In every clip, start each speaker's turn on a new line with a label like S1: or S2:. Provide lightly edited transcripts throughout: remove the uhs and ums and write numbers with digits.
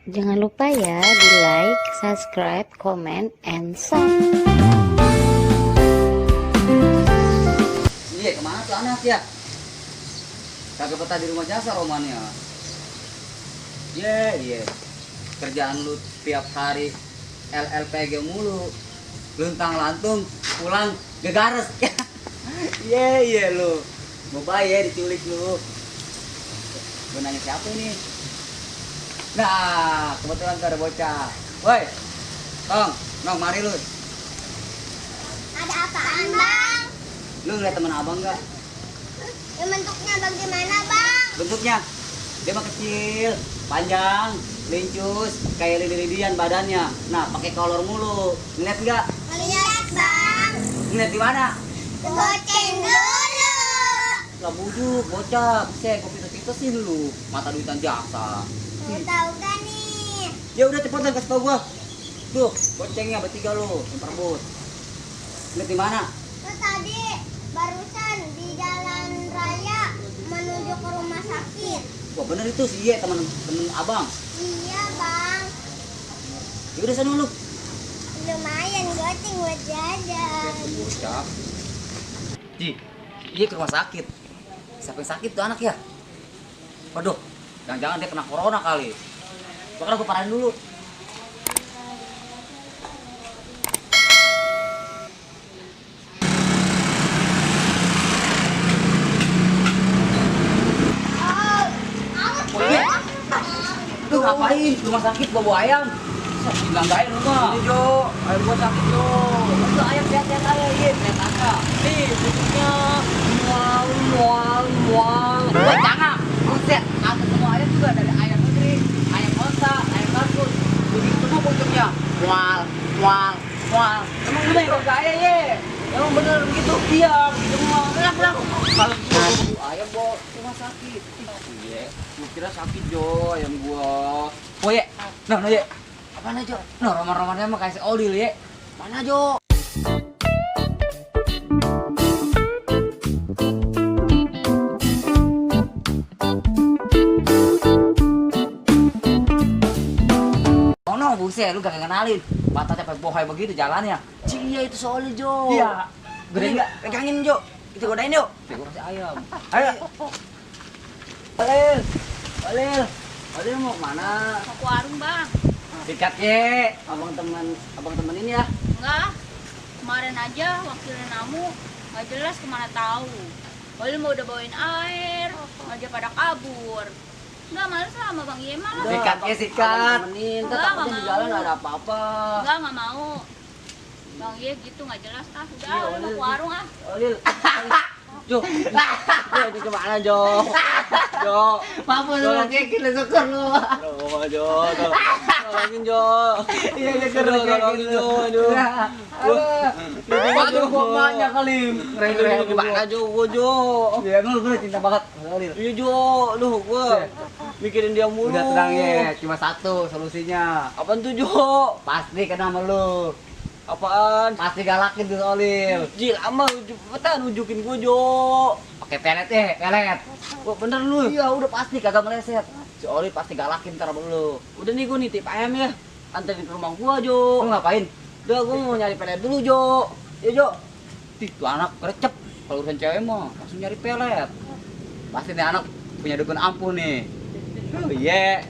S1: Jangan lupa ya di like, subscribe, comment, and share.
S2: Iya, kemana tuh anak ya? Kagak betah di rumah jasa romannya. Iya. Kerjaan lu tiap hari LLPG mulu. Luntang lantung, pulang gegares. Iya lu. Mau bayar diculik lu. Gue nanya siapa ini? Nah, kebetulan tuh ada bocah. Woi, Nong, mari lu.
S3: Ada apaan, Bang?
S2: Lu ngeliat temen abang nggak?
S3: Ya, bentuknya bagaimana, Bang?
S2: Bentuknya dia mah kecil, panjang, lincus, kayak lidi-lidian badannya. Nah, pakai kolor mulu. Ngeliat nggak?
S3: Lihat, Bang.
S2: Ngeliat di mana?
S3: Goceng dulu.
S2: Lah bujuk, bocah, saya kopi sih lu. Mata duitan jaksa.
S3: Mau tahu kan nih?
S2: Ya udah cepetan kasih tau gua. Tuh, gocengnya bertiga lu, yang perebut. Ngeliat di mana?
S3: Tuh tadi barusan di jalan raya menuju ke rumah sakit.
S2: Wah bener itu sih, iya temen abang.
S3: Iya, Bang.
S2: Ya udah sana lu.
S3: Lumayan goceng buat jajan.
S2: Bocah. Ji, iya ke rumah sakit. Siapa yang sakit tuh anak ya? Waduh, jangan-jangan dia kena corona kali. Makanya gue parahin dulu. Oh iya? Lu ngapain? Rumah sakit bawa ayam. Bilang gak lu mah. Ini Jo, ayam gua sakit Jo. Itu ayam sehat-sehat aja, iya, sehat aja. Nih, bentuknya mual. Jangan, buset. Ada semua ayam juga dari ayam negeri, ayam kota, ayam kampus. Begitu semua bentuknya. Mual. Emang bener kok saya ye? Emang bener begitu? Iya, begitu mual. Pulang. Kalau ayam bawa rumah sakit. Iya, gua kira sakit Jo, ayam gua. Oh ye, nah ye. Apaan aja? Nah, roman-romannya mah kayak si Odil ya. Mana Jo? Oh no, buset, lu gak kenalin. Mata capek bohai begitu jalannya. Cia itu si Odil Jo.
S4: Iya.
S2: Gede enggak?
S4: Pegangin Jo. Kita godain yuk.
S2: Gue kasih ayam.
S4: Ayo.
S2: Odil mau kemana?
S5: Mau ke warung, Bang.
S2: Sikat ye, abang temenin ya.
S5: Enggak. Kemarin aja waktu ada namu, nggak jelas kemana tahu. Kalau mau udah bawain air, aja pada kabur. Enggak, males sama Bang Yema lah.
S2: Sikat ye, sikat. Temenin,
S5: Enggak,
S2: takutnya
S5: nggak
S2: di
S5: mau.
S2: jalan nggak ada apa-apa.
S5: Nggak mau. Bang Ye gitu nggak jelas ah. Udah,
S2: Iya,
S5: mau ke warung ah.
S2: Odil. Jo, ini kemana Jo? Jo,
S4: Apa lu lagi kita syukur lu.
S2: tolongin Jo.
S4: Iya
S2: Tolongin Jo, aduh.
S4: Waduh gua banyak kali. Keren-keren
S2: Gimana Jo, gua Jo.
S4: Iya, lu cinta banget sama Odil.
S2: Iya Jo, lu gua mikirin dia mulu.
S4: Udah tenang ya, cuma satu solusinya.
S2: Apaan tuh Jo?
S4: Pasti kena sama lu.
S2: Apaan?
S4: Pasti galakin tuh Odil.
S2: Ji lama cepetan nunjukin gua Jo.
S4: Pakai pelet ya, pelet.
S2: Wah bener lu.
S4: Iya, udah pasti kagak meleset. Si Odil pasti galakin ntar sama lu.
S2: Udah nih gua nitip ayam ya. Anterin ke rumah gua Jo.
S4: Lu ngapain?
S2: Udah gua mau nyari pelet dulu Jo.
S4: Ya Jo.
S2: Ih, tuh anak gercep. Kalau urusan cewek mah langsung nyari pelet.
S4: Pasti nih anak punya dukun ampuh nih. Oh iya.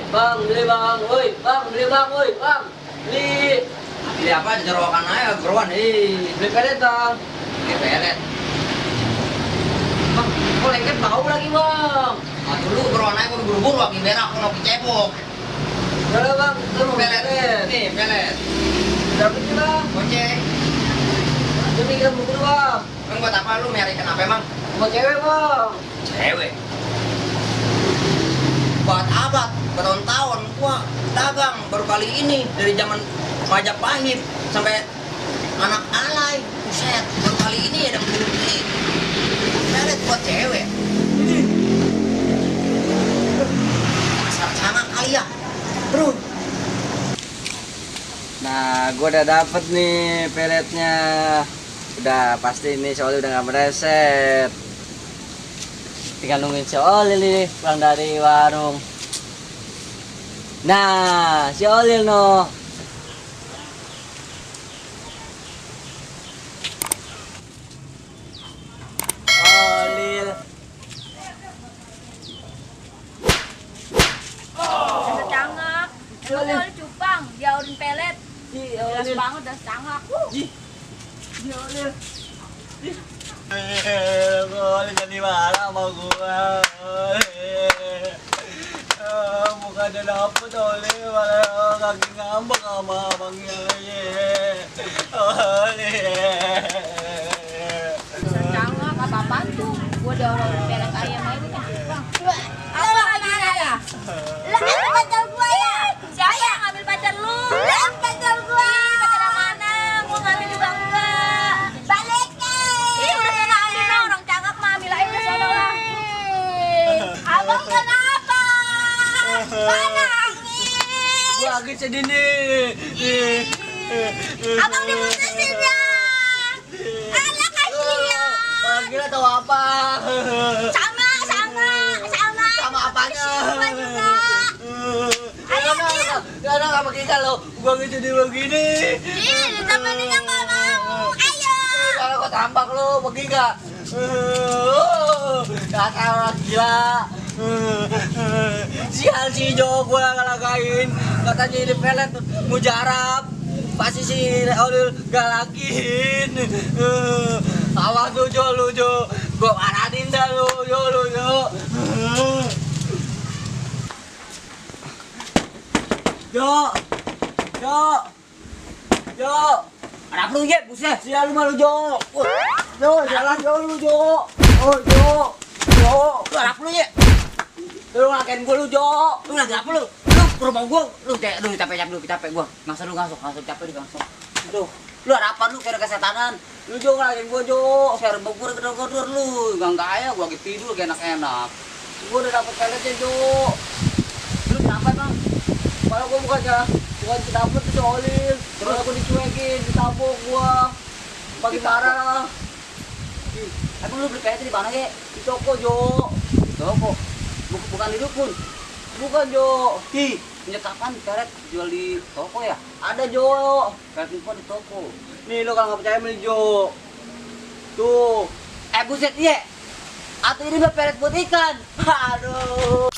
S2: Bang, beli bang, woi, bang, beli bang, woi, bang, beli.
S4: Beli apa? Jerokan aja, geruan.
S2: Beli pelet bang.
S4: Beli pelet.
S2: Bang, kok lengket bau lagi bang?
S4: Ah, dulu geruan aja, buru-buru lagi berak, mau kecebok.
S2: Udah bang, lu mau
S4: Pelet.
S2: pelet.
S4: Nih, pelet.
S2: Berapa sih bang?
S4: Goceng.
S2: Ini kita buru bang.
S4: Emang buat apa lu nyari kenapa emang?
S2: Mau cewek bang.
S4: Cewek. Buat abad, bertahun-tahun gua dagang baru kali ini dari zaman Majapahit sampai anak alay. Buset, baru kali ini ada beli pelet buat cewek. Dasar sana kali ya. Terus
S6: Nah, gue udah dapet nih peletnya. Udah pasti ini si Oli udah gak mereset. Tinggal nungguin si Oli nih pulang dari warung. Nah, si Oli no. Olil.
S5: Ada cangak. Lu Oli cupang, jauhin pelet. Jelas banget udah cangak.
S6: Oli jadi marah sama gua. Bukannya dapet Oli, malah kaki ngambek sama abangnya. Oli.
S5: Cangak apa-apaan tuh? Gua udah orang pelet ayam aja kan. Apa lagi ya?
S3: Lah ambil pacar gua ya.
S5: Siapa yang ngambil pacar lu?
S3: Lah ambil pacar gua.
S5: Pacar yang mana? Gua ngambil juga enggak.
S3: Balikin.
S5: Ih, udah sana ambil lah, orang cangak mah ambil aja udah sana lah.
S3: Abang kenapa? Mana angin?
S6: Gua lagi sedih nih.
S3: Abang diputusin ya. Anak kasihan.
S6: Gila tahu apa?
S3: Sama.
S6: Sama apanya?
S3: Gua juga.
S6: Karena nggak pakai kalau gua jadi begini.
S3: Ih, ditemeninnya nggak mau. Ayo.
S6: Kalau gua tampak lu pergi nggak? Kakak orang gila. Sial si Jo gua ngelagain. Katanya ini pelet mujarab. Pasti si Olil galakin. Awas lu Jo. Gua marahin dah lu Jo. Jo. Anak lu ya, buset. Sial lu malu Jo. Jalan lu Jo. Jo. Lu anak lu ya. Lu ngelakuin gua lu Jo. Lu lagi apa lu? Lu ke rumah gua, lu capek gua. Ngasih capek di langsung. Lu ada apa lu kira kesetanan? Lu Jo ngelakuin gua Jo. Share bubur gedor-gedor lu. Enggak kaya gua lagi tidur kayak enak-enak. Gua udah dapet peletnya Jo. Lu kenapa Bang? Kalau gua bukan dapet tuh Olil. Terus aku dicuekin, ditabok gua. Bagi marah. Emang lu beli pelet di mana ya? Di toko Jo. Di toko. Bukan di dukun. Bukan Jo. Punya kapan karet jual di toko ya? Ada Jo. Karet info di toko. Nih lo kalau nggak percaya beli Jo. Tuh. Buset ye. Atau ini mah pelet buat ikan. Aduh.